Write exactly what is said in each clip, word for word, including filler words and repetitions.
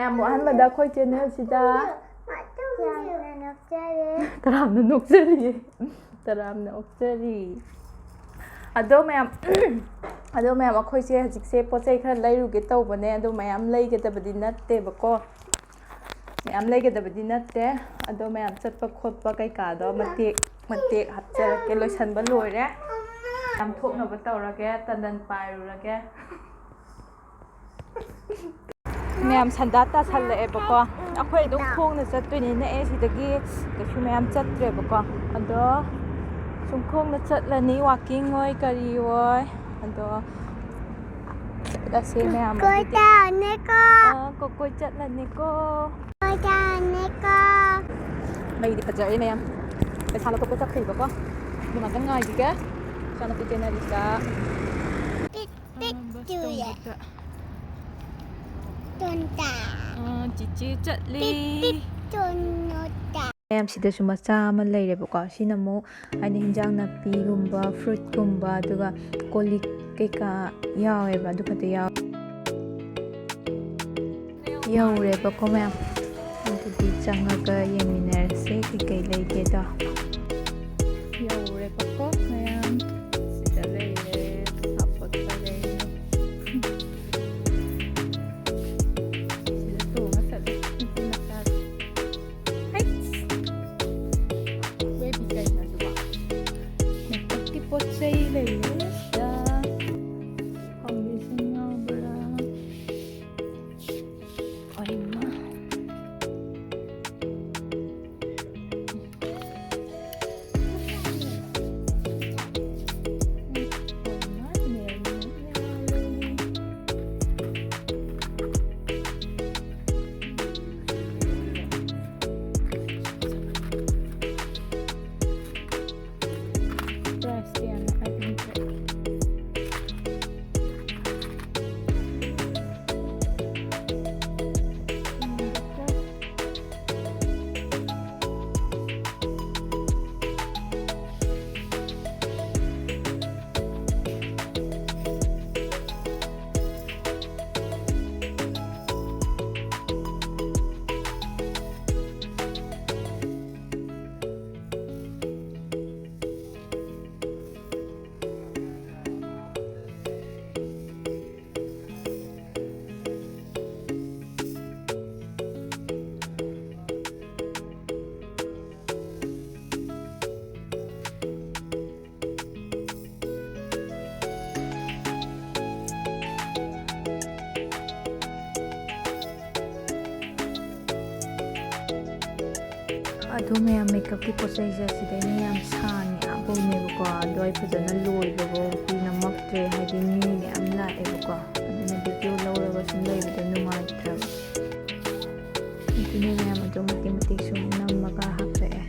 ꯃꯌꯥꯝ ꯑꯍꯥꯟꯕꯗ ꯑꯩꯈꯣꯏ ꯆꯦꯅꯦꯜꯁꯤꯗ ꯌꯥꯝꯅ ꯅꯣꯛꯆꯔꯦ꯫ ꯇꯔꯥꯝꯅ ꯅꯣꯛꯆꯔꯤꯌꯦ꯫ ꯇꯔꯥꯝꯅ ꯑꯣꯛꯆꯔꯤ꯫ ꯑꯗꯣ ꯃꯌꯥꯝ, ꯑꯗꯣ ꯃꯌꯥꯝ, ꯑꯩꯈꯣꯏꯁꯦ ꯍꯧꯖꯤꯛꯁꯦ ꯄꯣꯠ ꯆꯩ ꯈꯔ ꯂꯩꯔꯨꯒꯦ ꯇꯧꯕꯅꯦ꯫ ꯑꯗꯣ ꯃꯌꯥꯝ ꯂꯩꯒꯗꯕꯗꯤ ꯅꯠꯇꯦꯕꯀꯣ, ꯃꯌꯥꯝ ꯂꯩꯒꯗꯕꯗꯤ ꯅꯠꯇꯦ꯫ ꯑꯗꯣ ꯃꯌꯥꯝ ꯆꯠꯄ ꯈꯣꯠꯄ ꯀꯩꯀꯥꯗꯣ ꯃꯇꯦꯛ ꯃꯇꯦꯛ ꯍꯥꯞꯆꯔꯛꯀꯦ꯫ ꯂꯣꯏꯁꯟꯕ ꯂꯣꯏꯔꯦ꯫ ꯌꯥꯝ ꯊꯣꯛꯅꯕ ꯇꯧꯔꯒꯦ꯫ ꯇꯟꯗꯟ ꯄꯥꯏꯔꯨꯔꯒꯦ꯫ ꯃꯌꯥꯝ ꯁꯟꯗꯥ ꯇꯥꯁꯜꯂꯛꯑꯦꯕꯀꯣ꯫ ꯑꯩꯈꯣꯏ ꯑꯗꯨꯝ ꯈꯣꯡꯅ ꯆꯠꯇꯣꯏꯅꯦ, ꯅꯛꯑꯦ ꯁꯤꯗꯒꯤ꯫ ꯀꯩꯁꯨ ꯃꯌꯥꯝ ꯆꯠꯇ꯭ꯔꯦꯕꯀꯣ꯫ ꯑꯗꯣ ꯁꯨꯝ ꯈꯣꯡꯅ ꯆꯠꯂꯅꯤ, ꯋꯥꯛꯀꯤꯡ ꯑꯣꯏ ꯀꯔꯤ ꯑꯣꯏ꯫ ꯑꯗꯣ ꯆꯠꯂꯁꯦ ꯃꯌꯥꯝ ꯑꯗꯨꯗꯤ꯫ ꯀꯣꯏꯇꯥꯅꯦꯀꯣ꯫ ꯑꯥ, ꯀꯣꯀꯣꯏ ꯆꯠꯂꯅꯤꯀꯣ꯫ ꯀꯣꯏꯇꯥꯅꯦꯀꯣ꯫ ꯃꯩꯗꯤ ꯐꯖꯔꯦ ꯃꯌꯥꯝ꯫ ꯄꯩꯁꯥ ꯂꯧꯊꯣꯛꯄ ꯆꯠꯈ꯭ꯔꯤꯕꯀꯣ꯫ ꯑꯗꯨ ꯉꯥꯛꯇꯪ ꯉꯥꯏꯈꯤꯒꯦ꯫ ꯏꯆꯥꯅꯨꯄꯤ ꯆꯦꯟꯅꯔꯤꯁꯤꯗ꯫ ꯄꯤꯛ ꯄꯤꯛ ꯇꯨꯌꯦ꯫ ꯇꯣꯟꯇꯥ꯫ ꯑꯥ, ꯆꯤꯆꯦ ꯆꯠꯂꯤ꯫ ꯄꯤꯛ ꯄꯤꯛ ꯇꯣꯟꯇꯥ꯫ ꯃꯌꯥꯝꯁꯤꯗꯁꯨ ꯃꯆꯥ ꯑꯃ ꯂꯩꯔꯦꯕꯀꯣ꯫ ꯁꯤꯅ ꯑꯃꯨꯛ ꯍꯥꯏꯗꯤ ꯍꯤꯟꯖꯥꯡ ꯅꯥꯄꯤꯒꯨꯝꯕ, ꯐ꯭ꯔꯨꯏꯠꯀꯨꯝꯕ, ꯑꯗꯨꯒ ꯀꯣꯜ ꯂꯤꯛ ꯀꯩꯀꯥ ꯌꯥꯎꯋꯦꯕ, ꯑꯗꯨ ꯈꯛꯇ ꯌꯥꯎ-, ꯌꯧꯔꯦꯕꯀꯣ ꯃꯌꯥꯝ꯫ ꯑꯗꯨꯗꯤ ꯆꯪꯉꯒ ꯌꯦꯡꯃꯤꯟꯅꯔꯁꯦ ꯀꯩꯀꯩ ꯂꯩꯒꯦꯗꯣ꯫ ꯌꯧꯔꯦꯕꯀꯣ ꯃꯌꯥꯝ꯫ ꯁꯤꯗ ꯂꯩꯔꯦ꯫ ꯍꯥꯞꯄꯒ ꯂꯩꯔꯦ꯫ ꯁꯤꯗ ꯇꯣꯡꯉ ꯆꯠꯂꯦ ꯅꯨꯄꯤ ꯃꯆꯥꯁꯦ꯫ ꯍꯩꯠ! ꯕꯦꯕꯤ ꯀꯩꯅꯣ ꯑꯗꯨꯕꯣ? ꯃꯦꯀꯞꯀꯤ ꯄꯣꯠ ꯆꯩ ꯂꯩꯔꯦ ꯁꯤꯗ꯫ ꯐꯥꯎꯟꯗꯦꯁꯟ ꯌꯥꯎꯕ꯭ꯔꯥ? ꯑꯣꯏꯃ꯫ ꯑꯗꯣ ꯃꯌꯥꯝ, ꯃꯦꯀꯞꯀꯤ ꯄꯣꯠ ꯆꯩꯁꯦ ꯑꯁꯤꯗꯩꯅ ꯌꯥꯝ ꯁꯥꯡꯉꯦ, ꯑꯥꯕꯧꯅꯦꯕꯀꯣ꯫ ꯑꯗꯣ ꯑꯩ ꯐꯖꯅ ꯂꯣꯏꯕꯐꯥꯎꯗꯤ ꯅꯝꯃꯛꯇ꯭ꯔꯦ, ꯍꯥꯏꯗꯤ ꯃꯤ ꯃꯌꯥꯝ ꯂꯥꯛꯑꯦꯕꯀꯣ꯫ ꯑꯗꯨꯅ ꯚꯤꯗꯤꯑꯣ ꯂꯧꯔꯒ ꯁꯨꯝ ꯂꯩꯕꯗꯣ ꯅꯨꯡꯉꯥꯏꯇ꯭ꯔꯕ꯫ ꯑꯗꯨꯅꯦ ꯃꯌꯥꯝ, ꯑꯗꯨꯝ ꯃꯇꯦꯛ ꯃꯇꯦꯛ ꯁꯨꯝ ꯅꯝꯃꯒ ꯍꯥꯞꯄꯛꯑꯦ꯫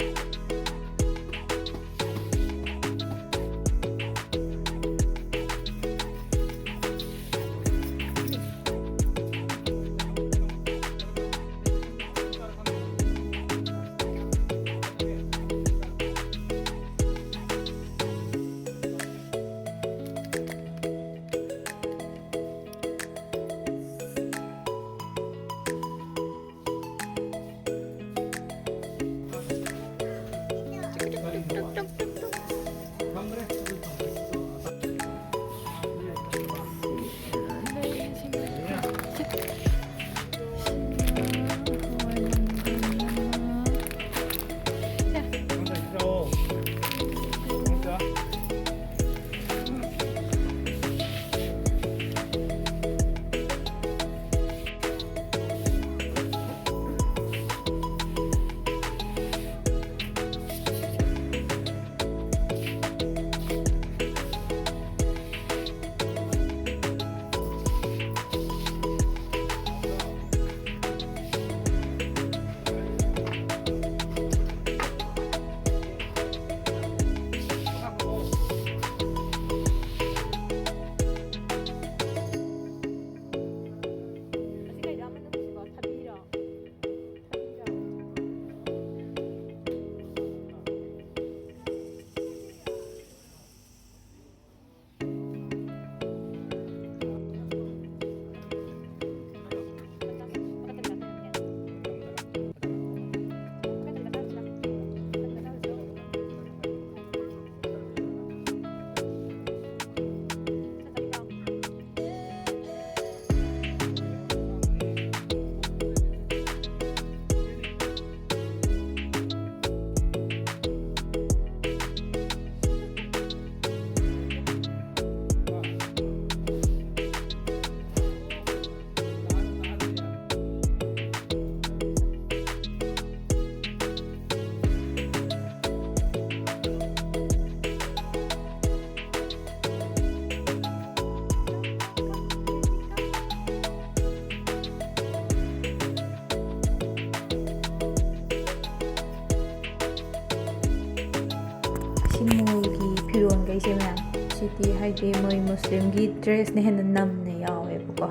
ꯍꯥꯏꯗꯤ ꯃꯣꯏ ꯃꯨꯁꯂꯤꯝꯒꯤ ꯗ꯭ꯔꯦꯁꯅ ꯍꯦꯟꯅ ꯅꯝꯅ ꯌꯥꯎꯋꯦꯕꯀꯣ꯫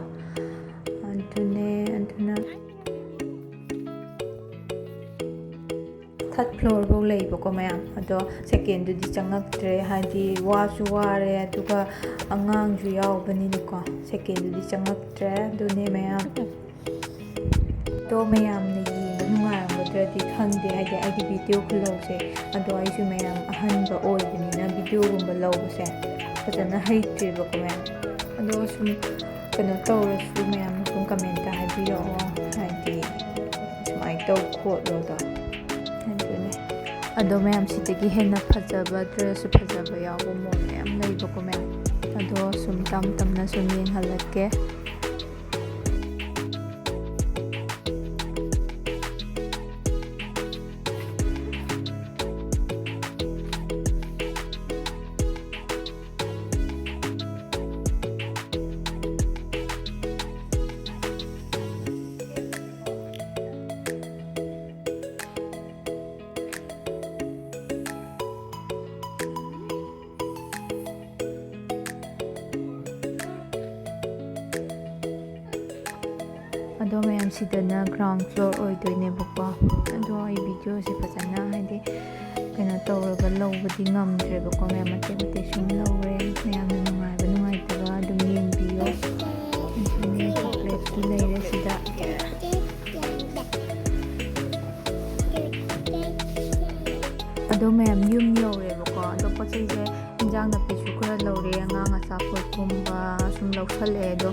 ꯑꯗꯨꯅꯦ, ꯑꯗꯨꯅ ꯊꯥꯔꯠ ꯐ꯭ꯂꯣꯔꯐꯧ ꯂꯩꯕꯀꯣ ꯃꯌꯥꯝ꯫ ꯑꯗꯣ ꯁꯦꯀꯦꯟꯗꯨꯗꯤ ꯆꯪꯉꯛꯇ꯭ꯔꯦ, ꯍꯥꯏꯗꯤ ꯋꯥꯁꯨ ꯋꯥꯔꯦ, ꯑꯗꯨꯒ ꯑꯉꯥꯡꯁꯨ ꯌꯥꯎꯕꯅꯤꯅꯀꯣ꯫ ꯁꯦꯀꯦꯟꯗꯨꯗꯤ ꯆꯪꯉꯛꯇ꯭ꯔꯦ꯫ ꯑꯗꯨꯅꯦ ꯃꯌꯥꯝ꯫ ꯑꯗꯣ ꯃꯌꯥꯝꯅ ꯌꯦꯡꯕ ꯅꯨꯡꯉꯥꯏꯔꯝꯒꯗ꯭ꯔꯗꯤ ꯈꯪꯗꯦ, ꯍꯥꯏꯗꯤ ꯑꯩꯒꯤ ꯚꯤꯗꯤꯑꯣ ꯈꯨꯂꯧꯁꯦ꯫ ꯑꯗꯣ ꯑꯩꯁꯨ ꯃꯌꯥꯝ ꯑꯍꯟꯕ ꯑꯣꯏꯕꯅꯤꯅ ꯚꯤꯗꯤꯑꯣꯒꯨꯝꯕ ꯂꯧꯕꯁꯦ ꯐꯖꯅ ꯍꯩꯇ꯭ꯔꯦꯕꯀꯣ ꯃꯌꯥꯝ꯫ ꯑꯗꯣ ꯁꯨꯝ ꯀꯩꯅꯣ ꯇꯧꯔꯁꯨ ꯃꯌꯥꯝꯅ ꯁꯨꯝ ꯀꯃꯦꯟꯇ ꯍꯥꯏꯕꯤꯔꯛꯑꯣ, ꯍꯥꯏꯗꯤ ꯁꯨꯃꯥꯏꯅ ꯇꯧ ꯈꯣꯠꯂꯣꯗꯣ꯫ ꯑꯗꯨꯅꯦ꯫ ꯑꯗꯣ ꯃꯌꯥꯝ, ꯁꯤꯗꯒꯤ ꯍꯦꯟꯅ ꯐꯖꯕ, ꯗ꯭ꯔꯦꯁꯁꯨ ꯐꯖꯕ ꯌꯥꯎꯕ ꯃꯣꯜ ꯃꯌꯥꯝ ꯂꯩꯕꯀꯣ ꯃꯌꯥꯝ꯫ ꯑꯗꯣ ꯁꯨꯝ ꯇꯝ ꯇꯝꯅ ꯁꯨꯝ ꯌꯦꯡꯍꯜꯂꯛꯀꯦ꯫ ꯑꯗꯣ ꯃꯌꯥꯝ, ꯁꯤꯗꯅ ꯒ꯭ꯔꯥꯎꯟ ꯐ꯭ꯂꯣꯔ ꯑꯣꯏꯗꯣꯏꯅꯦꯕꯀꯣ꯫ ꯑꯗꯣ ꯑꯩ ꯚꯤꯗꯤꯑꯣꯁꯦ ꯐꯖꯅ, ꯍꯥꯏꯗꯤ, ꯀꯩꯅꯣ ꯇꯧꯔꯒ ꯂꯧꯕꯗꯤ ꯉꯝꯗ꯭ꯔꯦꯕꯀꯣ ꯃꯌꯥꯝ, ꯃꯇꯦꯛ ꯃꯇꯦꯛ ꯁꯨꯝ ꯂꯧꯔꯦ꯫ ꯃꯌꯥꯝꯅ ꯅꯨꯡꯉꯥꯏꯕ ꯅꯨꯡꯉꯥꯏꯇꯕ ꯑꯗꯨꯝ ꯌꯦꯡꯕꯤꯌꯣ꯫ ꯑꯗꯨꯅꯦ, ꯆꯣꯀ꯭ꯂꯦꯠꯁꯨ ꯂꯩꯔꯦ ꯁꯤꯗ꯫ ꯑꯗꯣ ꯃꯌꯥꯝ, ꯌꯨꯝ ꯌꯧꯔꯦꯕꯀꯣ꯫ ꯑꯗꯣ ꯄꯣꯠ ꯆꯩꯁꯦ, ꯏꯟꯖꯥꯡ ꯅꯥꯄꯤꯁꯨ ꯈꯔ ꯂꯧꯔꯦ, ꯑꯉꯥꯡ ꯑꯆꯥꯄꯣꯠꯀꯨꯝꯕ ꯁꯨꯝ ꯂꯧꯁꯜꯂꯛꯑꯦ꯫ ꯑꯗꯣ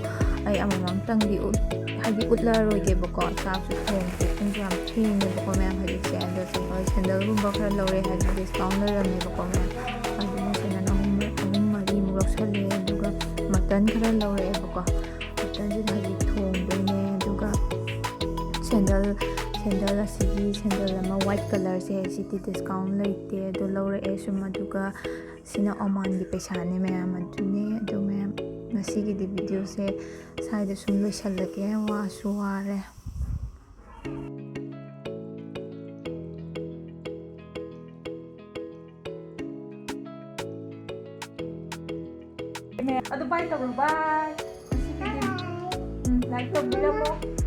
ꯑꯩ ꯑꯃꯃꯝꯇꯪꯗꯤ ꯎꯠ-, ꯍꯥꯏꯗꯤ ꯎꯠꯂꯔꯣꯏꯒꯦꯕꯀꯣ꯫ ꯆꯥꯛꯁꯨ ꯊꯣꯡꯗ꯭ꯔꯤ, ꯄꯨꯡꯁꯨ ꯌꯥꯝ ꯊꯦꯡꯉꯦꯕꯀꯣ ꯃꯌꯥꯝ ꯍꯧꯖꯤꯛꯁꯦ꯫ ꯑꯗꯣ ꯁꯦꯟꯗꯜ-, ꯁꯦꯟꯗꯜꯒꯨꯝꯕ ꯈꯔ ꯂꯧꯔꯦ, ꯍꯥꯏꯗꯤ ꯗꯤꯁꯀꯥꯎꯟ ꯂꯩꯔꯝꯃꯦꯕꯀꯣ ꯃꯌꯥꯝ꯫ ꯑꯗꯨꯅ ꯁꯦꯟꯗꯜ ꯑꯍꯨꯝ, ꯑꯍꯨꯝ ꯃꯔꯤꯃꯨꯛ ꯂꯧꯁꯜꯂꯦ꯫ ꯑꯗꯨꯒ ꯃꯇꯟ ꯈꯔ ꯂꯧꯔꯛꯑꯦꯕꯀꯣ꯫ ꯃꯇꯟꯁꯤꯗ ꯍꯧꯖꯤꯛ ꯊꯣꯡꯗꯣꯏꯅꯦ꯫ ꯑꯗꯨꯒ ꯁꯦꯟꯗꯜ, ꯁꯦꯟꯗꯜ ꯑꯁꯤꯒꯤ ꯁꯦꯟꯗꯜ ꯑꯃ ꯋꯥꯏꯠ ꯀꯂꯔꯁꯦ, ꯁꯤꯗꯤ ꯗꯤꯁꯀꯥꯎꯟ ꯂꯩꯇꯦ, ꯑꯗꯣ ꯂꯧꯔꯛꯑꯦ ꯁꯨꯝ꯫ ꯑꯗꯨꯒ ꯁꯤꯅ ꯑꯣꯃꯥꯟꯒꯤ ꯄꯩꯁꯥꯅꯦ ꯃꯌꯥꯝ꯫ ꯑꯗꯨꯅꯦ꯫ ꯑꯗꯣ ꯃꯌꯥꯝ, ꯉꯁꯤꯒꯤꯗꯤ ꯚꯤꯗꯤꯑꯣꯁꯦ ꯁ꯭ꯋꯥꯏꯗ ꯁꯨꯝ ꯂꯣꯏꯁꯜꯂꯒꯦ, ꯋꯥꯁꯨ ꯋꯥꯔꯦ꯫ ꯑꯗꯨ bye ꯇꯧꯔꯣ, bye. ꯉꯁꯤꯒꯤꯗꯤ, ꯎꯝ, like ꯇꯧꯕꯤꯔꯝꯃꯣ.